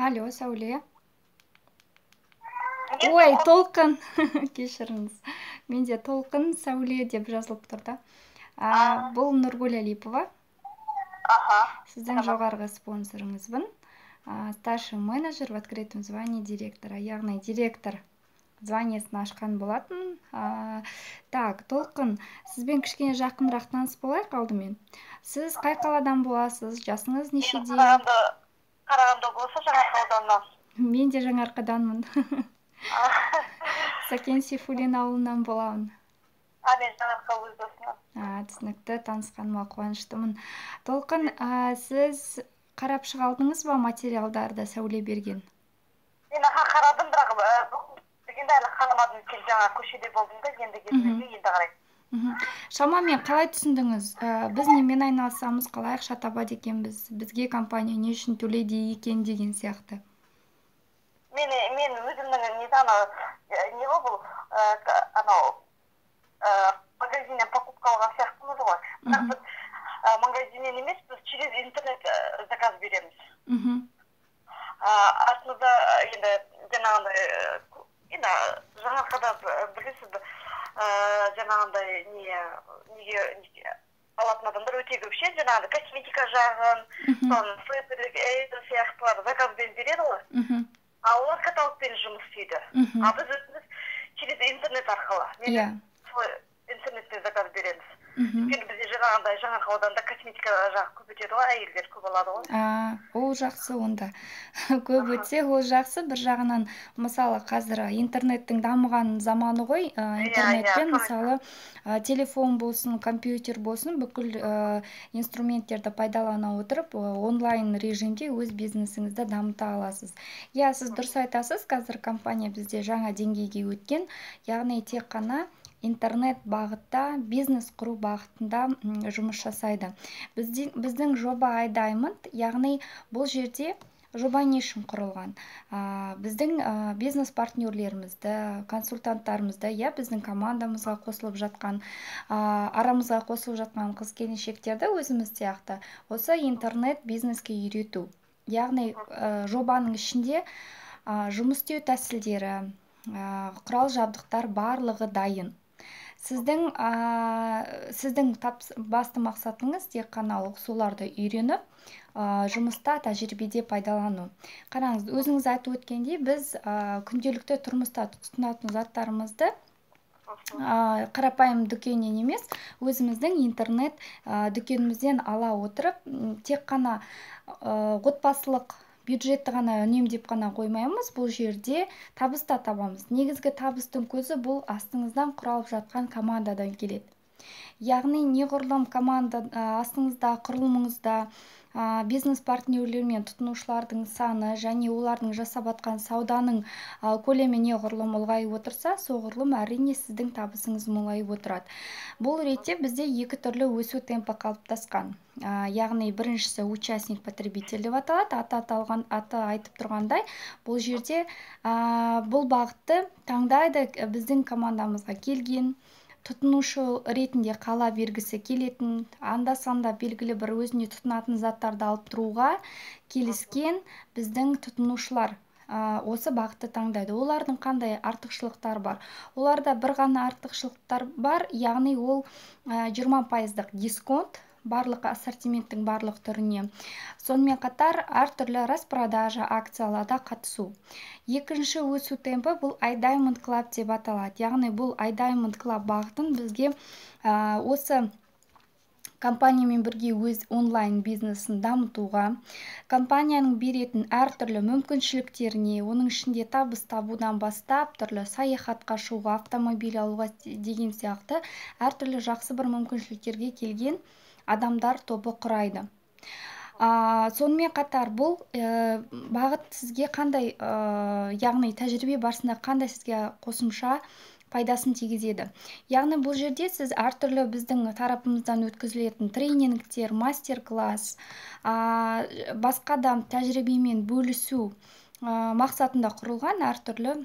Алло, Сәуле. Ой, Толқын, кешіріңіз, менде Толқын Сәуле деп жазылып тұр да. Бұл Нұргүл Әлипова. Аха. Сіздің жоғарғы спонсорыңызбын, старший менеджер в открытом звании директора, яғни директор званиесін ашқан болатын. Так, Толқын, сізбен кішкене жақынырақ таныс болайық. Алдымен сіз қай қаладан боласыз, жасыңыз нешеде? Қарағанды, Қарағанды облысы, Жаңаарқа ауданынан. Мен де Жаңаарқаданмын, Сәкен Сейфуллин ауылынан боламын. А мен Жаңаарқа өз. Түсінікті, танысқаныма қуаныштымын. Толқын, сіз қарап шыға алдыңыз ба материалдарды, Сәуле берген? Мен, аха, қарадым, бірақ дегенде әлі қарамадым, өйткені жаңа көшеде болдым да, енді келдім, енді қараймын. Шамамен қалай түсіндіңіз? Біз немен айналысамыз, қалай ақша табады екенбіз, бізге компания не үшін төлейді екен деген сияқты. Мен өзімнің несі, анау не ғой бұл, анау магазиннен покупка алған сияқтымыз ғой, бірақ біз магазиннен емес, біз через интернет заказ береміз. Артымызда енді жаңағындай, енді Жаңаарқада білесіз, жаңағындай не неге алатын адамдар өте көп ше, жаңағындай косметика жағын, соны сияқтылар заказбен береді ғой. А олар каталогпен жұмыс істейді, а біз өзіміз через интернет арқылы, солай интернеттен заказ береміз, өйткені бізде жаңағындай Жаңаарқа ауданында косметика жағы көп өтеді ғой, әйелдер көп алады ғой. Ол жақсы онда, көп өтсе, ол жақсы бір жағынан. Мысалы, қазір интернеттің дамыған заманы ғой, интернетпен, мысалы, телефон болсын, компьютер болсын, бүкіл инструменттерді пайдалана отырып, онлайн режимде өз бизнесіңізді дамыта аласыз. Иә, сіз дұрыс айтасыз, қазір компания бізде жаңа деңгейге өткен, яғни тек қана интернет бағытта бизнес құру бағытында жұмыс жасайды. Біздің жоба iDiamond, яғни бұл жерде жоба не үшін құрылған? Біздің бизнес партнерлерімізді, консультанттарымызды, иә, біздің командамызға қосылып жатқан, арамызға қосылып жатқан қыз келіншектерді өзіміз сияқты осы интернет бизнеске үйрету. Яғни жобаның ішінде жұмыс істеу тәсілдері, құрал жабдықтар барлығы дайын. Сіздің басты мақсатыңыз тек қана соларды үйреніп, жұмыста, тәжірибеде пайдалану. Қараңыз, өзіңіз айтып өткендей, біз күнделікті тұрмыста тұтынатын заттарымызды қарапайым дүкеннен емес, өзіміздің интернет дүкенімізден ала отырып, тек қана отбасылық бюджетті ғана үнемдеп қана қоймаймыз, бұл жерде табыс та табамыз. Негізгі табыстың көзі бұл астыңыздан құралып жатқан командадан келеді. Яғни неғұрлым команда астыңызда, құрылымыңызда бизнес партнерлер мен тұтынушылардың саны және олардың жасап жатқан сауданың көлемі неғұрлым ұлғайып отырса, соғұрлым, әрине, сіздің табысыңыз молайып отырады. Бұл ретте бізде екі түрлі өсу темпі қалыптасқан. Яғни біріншісі участник потребитель деп аталады. Аты аталған, аты айтып тұрғандай, бұл жерде бұл бағытты таңдайды біздің командамызға келген, тұтынушы ретінде қала бергісі келетін, анда санда белгілі бір өзіне тұтынатын заттарды алып тұруға келіскен біздің тұтынушылар осы бағытты таңдайды. Олардың қандай артықшылықтары бар? Оларда бір ғана артықшылықтар бар, яғни ол 20 пайыздық дисконт барлық ассортименттің барлық түріне, сонымен қатар әртүрлі распродажа, акцияларда қатысу. Екінші өсу темпі бұл iDiamond Club деп аталады. Яғни бұл iDiamond Club бағытын бізге осы компаниямен бірге өз онлайн бизнесін дамытуға, компанияның беретін әртүрлі мүмкіншіліктеріне, оның ішінде табыс табудан бастап түрлі саяхатқа шығуға, автомобиль алуға деген сияқты әртүрлі жақсы бір мүмкіншіліктерге келген адамдар тобы құрайды. Сонымен қатар бұл бағыт сізге қандай, яғни тәжірибе барысында қандай сізге қосымша пайдасын тигізеді? Яғни бұл жерде сіз әртүрлі біздің тарапымыздан өткізілетін тренингтер, мастер класс, басқа да тәжірибемен бөлісу мақсатында құрылған әртүрлі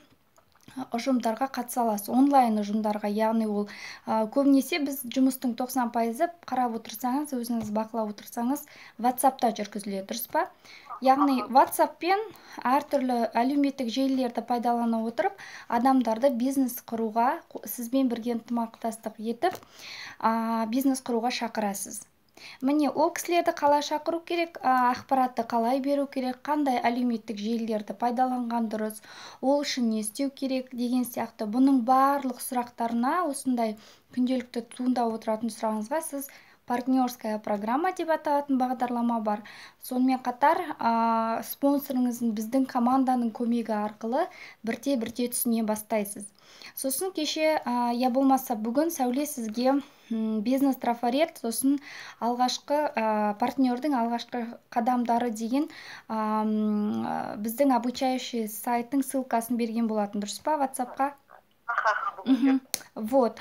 ұжымдарға қатыса аласыз, онлайн ұжымдарға. Яғни ол көбінесе біз жұмыстың 90%-ы, қарап отырсаңыз, өзіңіз бақылап отырсаңыз, WhatsAppта жүргізіледі, дұрыс па? Яғни WhatsApp-пен әртүрлі әлеуметтік желілерді пайдалана отырып, адамдарды бизнес құруға, сізбен бірге ынтымақтастық етіп, бизнес құруға шақырасыз. Міне, ол кісілерді қалай шақыру керек, ақпаратты қалай беру керек, қандай әлеуметтік желілерді пайдаланған дұрыс, ол үшін не істеу керек деген сияқты. Бұның барлық сұрақтарына, осындай күнделікті туындап отыратын сұрағыңызға сіз партнерская программа деп аталатын бағдарлама бар. Сонымен қатар спонсорыңыздың, біздің команданың көмегі арқылы бірте-бірте түсіне бастайсыз. Сосын кеше, я болмаса бүгін Сәуле сізге бизнес трафарет, сосын алғашқы партнердің алғашқы қадамдары деген біздің обучающий сайттың ссылкасын берген болатын, дұрыс па, WhatsAppқа? Аха. Вот.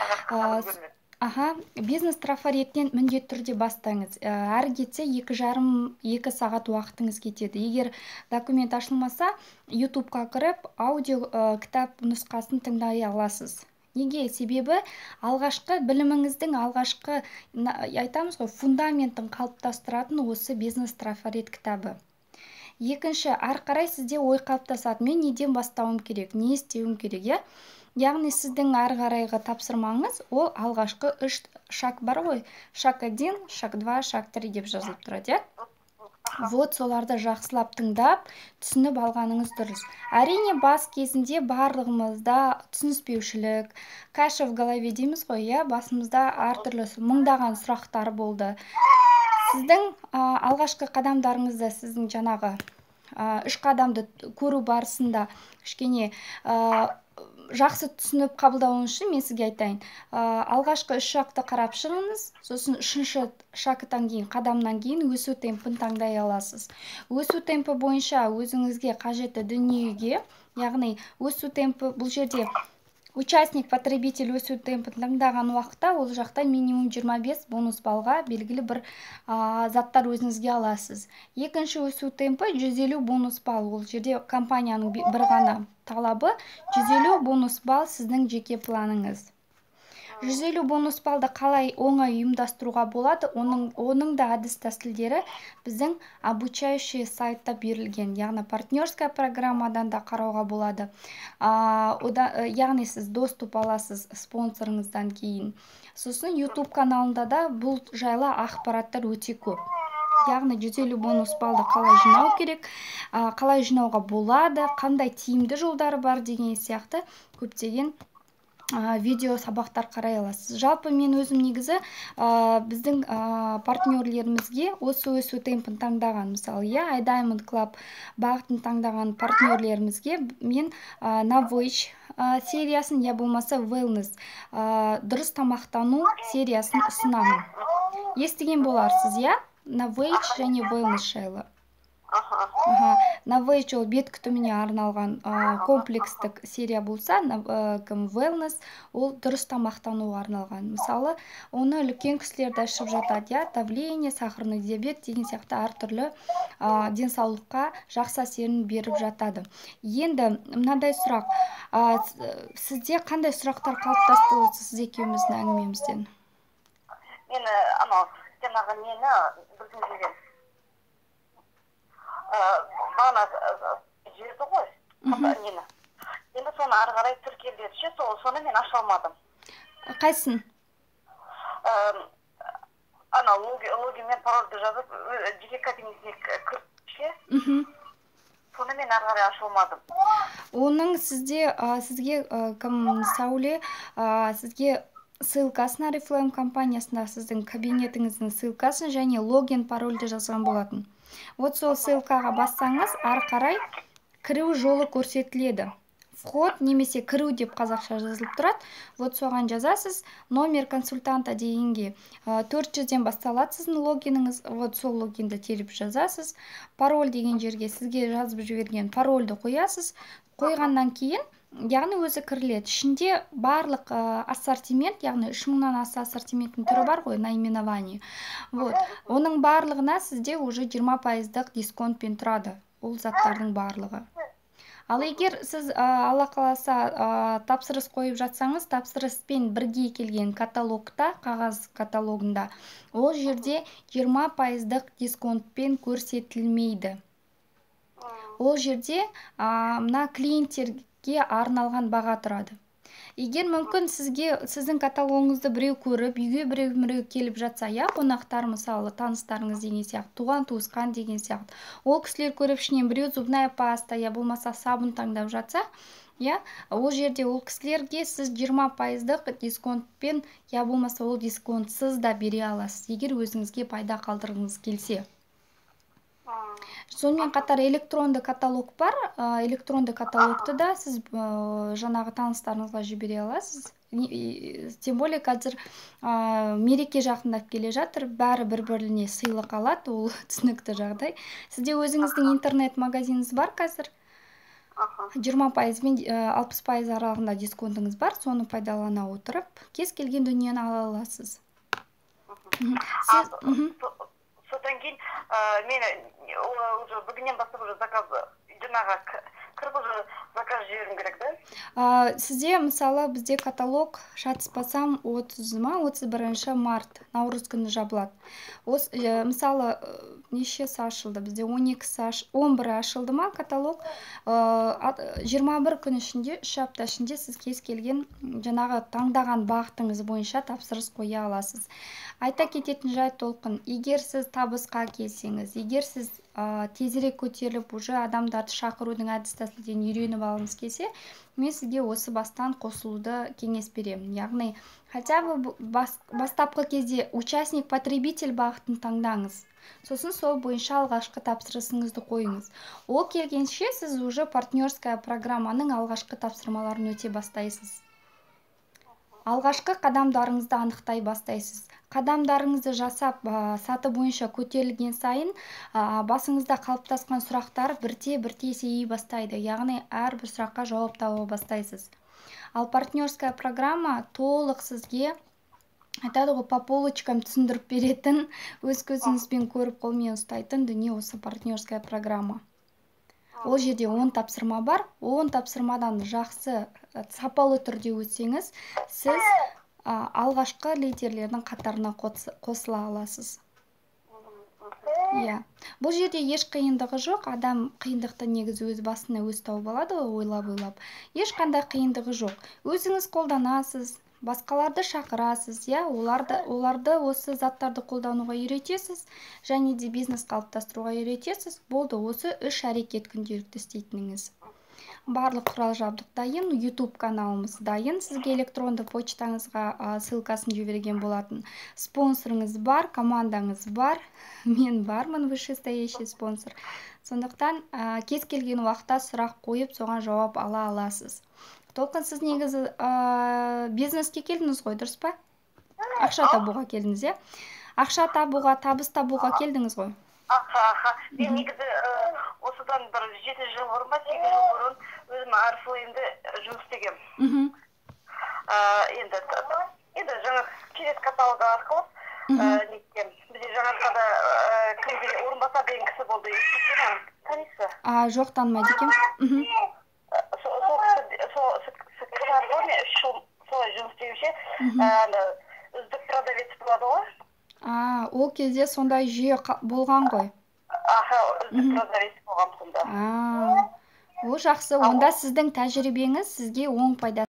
Аха, бизнес трафареттен міндетті түрде бастаңыз. Әрі кетсе 2,5-2 сағат уақытыңыз кетеді. Егер документ ашылмаса, Ютубқа кіріп, аудио кітап нұсқасын тыңдай аласыз. Неге? Себебі алғашқы біліміңіздің алғашқы, айтамыз ғой, фундаментін қалыптастыратын осы бизнес трафарет кітабы. Екінші, ары қарай сізде ой қалыптасады: мен неден бастауым керек, не істеуім керек, иә? Яғни сіздің ары қарайғы тапсырмаңыз ол алғашқы үш шаг бар ғой: шаг один, шаг два, шаг три деп жазылып тұрады, иә? Вот соларды жақсылап тыңдап, түсініп алғаныңыз дұрыс. Әрине, бас кезінде барлығымызда түсініспеушілік, каша в голове дейміз ғой, иә, басымызда әртүрлі мыңдаған сұрақтар болды. Сіздің алғашқы қадамдарыңызда, сіздің жаңағы үш қадамды көру барысында кішкене жақсы түсініп қабылдауыңыз үшін мен сізге айтайын: алғашқы үш шагты қарап шығыңыз, сосын үшінші шагтан кейін, қадамнан кейін өсу темпін таңдай аласыз. Өсу темпі бойынша өзіңізге қажетті дүниеге, яғни өсу темпі бұл жерде участник потребитель өсу темпін таңдаған уақытта ол жақта минимум 25 бонус баллға белгілі бір заттар өзіңізге аласыз. Екінші өсу темпі 150 бонус балл. Ол жерде компанияның бір ғана талабы 150 бонус балл, сіздің жеке планыңыз. 150 бонус баллды қалай оңай ұйымдастыруға болады, оның да әдіс тәсілдері біздің обучающий сайтта берілген, яғни партнерская программадан да қарауға болады. Яғни сіз доступ аласыз спонсорыңыздан кейін. Сосын YouTube каналында да бұл жайлы ақпараттар өте көп, яғни 150 бонус баллды қалай жинау керек, қалай жинауға болады, қандай тиімді жолдары бар деген сияқты көптеген видео сабақтар қарай аласыз. Жалпы мен өзім негізі біздің партнерлерімізге, осы өсу темпін таңдаған, мысалы, иә, iDiamond Club бағытын таңдаған партнерлерімізге мен Novage сериясын, я болмаса Wellness, дұрыс тамақтану сериясын ұсынамын. Естіген боларсыз, иә, Novage және Wellness жайлы? Аха. Novage ол бет күтіміне арналған комплекстік серия болса, кім, Wellness ол дұрыс тамақтануға арналған. Мысалы, оны үлкен кісілер де ішіп жатады, иә, давление, сахарный диабет деген сияқты әртүрлі денсаулыққа жақсы әсерін беріп жатады. Енді мынандай сұрақ: сізде қандай сұрақтар қалыптасты осы сіз екеуміздің әңгімемізден? Мен анау жаңағы нені білгім келген, бағана жіберді ғой нені, енді соны ары қарай тіркеледі ше, сол соны мен аша алмадым. Қайсысын? Ана логин мен парольді жазып, жеке кабинетіне кіріп ше, соны мен ары қарай аша алмадым. Оның сізде сізге кім, Сәуле, сізге ссылкасын, Орифлейм компаниясында сіздің кабинетіңіздің ссылкасын және логин, парольді жазған болатын. Вот сол ссылкаға бассаңыз, ары қарай кіру жолы көрсетіледі. Вход немесе кіру деп қазақша жазылып тұрады. Вот соған жазасыз. Номер консультанта дегенге 400-ден басталады сіздің логиніңіз, вот сол логинді теріп жазасыз. Пароль деген жерге сізге жазып жіберген парольді қоясыз. Қойғаннан кейін, яғни өзі кіріледі. Ішінде барлық ассортимент, яғни 3000-нан аса ассортименттің түрі бар ғой, наименование. Вот оның барлығына сізде уже 20 пайыздық дисконтпен тұрады ол заттардың барлығы. Ал егер сіз алла қаласа, тапсырыс қойып жатсаңыз, тапсырыспен бірге келген каталогта, қағаз каталогында, ол жерде 20 пайыздық дисконтпен көрсетілмейді. Ол жерде мына клиенттерге арналған баға тұрады. Егер мүмкін сізге, сіздің каталогыңызды біреу көріп, үйге біреу келіп жатса, иә, қонақтар, мысалы, таныстарыңыз деген сияқты, туған туысқан деген сияқты, ол кісілер көріп, ішінен біреу зубная паста я болмаса сабын таңдап жатса, иә, ол жерде ол кісілерге сіз 20 пайыздық дисконтпен я болмаса ол дисконтсыз да бере аласыз, егер өзіңізге пайда қалдырғыңыз келсе. Сонымен қатар электронды каталог бар. Электронды каталогты да сіз жаңағы таныстарыңызға жібере аласыз. Тем более қазір мереке жақындап келе жатыр, бәрі бір біріне сыйлық алады, ол түсінікті жағдай. Сізде өзіңіздің интернет магазиніңіз бар қазір, 20 пайыз бен 60% аралығында дисконтыңыз бар. Соны пайдалана отырып, кез келген дүниені ала аласыз. Сіз Содан кейін мен уже бүгіннен бастап уже заказ, жаңағы кіріп, уже заказ жіберуім керек да? Сізде, мысалы, бізде каталог, шатаспасам, 30 ма, 31 март, наурыз күні жабылады. Осы, мысалы, нешесі ашылды бізде? 12-сі, 11-і ашылды ма каталог? 21 күн ішінде, 3 апта ішінде сіз кез келген жаңағы таңдаған бағытыңыз бойынша тапсырыс қоя аласыз. Айта кететін жайт, Толқын, егер сіз табысқа келсеңіз, егер сіз тезірек көтеріліп, уже адамдарды шақырудың әдіс тәсілдерін үйреніп алғыңыз келсе, мен сізге осы бастан қосылуды кеңес беремін. Яғни хотя бы бастапқы кезде участник потребитель бағытын таңдаңыз, сосын сол бойынша алғашқы тапсырысыңызды қойыңыз. Ол келгенше сіз уже партнерская программаның алғашқы тапсырмаларын өте бастайсыз, алғашқы қадамдарыңызды анықтай бастайсыз. Қадамдарыңызды жасап, саты бойынша көтерілген сайын басыңызда қалыптасқан сұрақтар бірте бірте есейе бастайды, яғни әрбір сұраққа жауап таба бастайсыз. Ал партнерская программа толық сізге, айтады ғой, по полочкам түсіндіріп беретін, өз көзіңізбен көріп, қолмен ұстайтын дүние осы партнерская программа. Ол жерде 10 тапсырма бар. 10 тапсырмадан жақсы, сапалы түрде өтсеңіз, сіз алғашқы лидерлердің қатарына қосыла аласыз. Иә, бұл жерде еш қиындығы жоқ. Адам қиындықты негізі өз басына өзі тауып алады ғой, ойлап ойлап. Ешқандай қиындығы жоқ. Өзіңіз қолданасыз, басқаларды шақырасыз, иә, оларды осы заттарды қолдануға үйретесіз және де бизнес қалыптастыруға үйретесіз. Болды, осы үш әрекет күнделікті істейтініңіз. Барлық құрал жабдық дайын, YouTube каналымыз дайын, сізге электронды почтаңызға ссылкасын жіберген болатын. Спонсорыңыз бар, командаңыз бар, мен бармын, вышестоящий спонсор. Сондықтан кез келген уақытта сұрақ қойып, соған жауап ала аласыз. Толқын, сіз негізі бизнеске келдіңіз ғой, дұрыс па? Ақша табуға келдіңіз, иә? Ақша табуға, табыс табуға келдіңіз ғой. Аха, мен негізі осыдан бір 7 жыл бұрын ба, 8 жыл бұрын өзім Орифлеймде жұмыс істегенмін. Енді жаңа через каталог арқылы неткен, бізде Жаңаарқада кім деген, Орынбасар деген кісі болды, танисыз ба? А, жоқ, танымайды екенмін. Сол кісі, сол кісі арқылы мен 3 жыл солай жұмыс істеуші, ана үздік продавец болады ғой. А, ол кезде сондай жүйе болған ғой. Аха, үздік продавец болғанмын сонда. А, ол жақсы. Онда сіздің тәжірибеңіз сізге оң пайда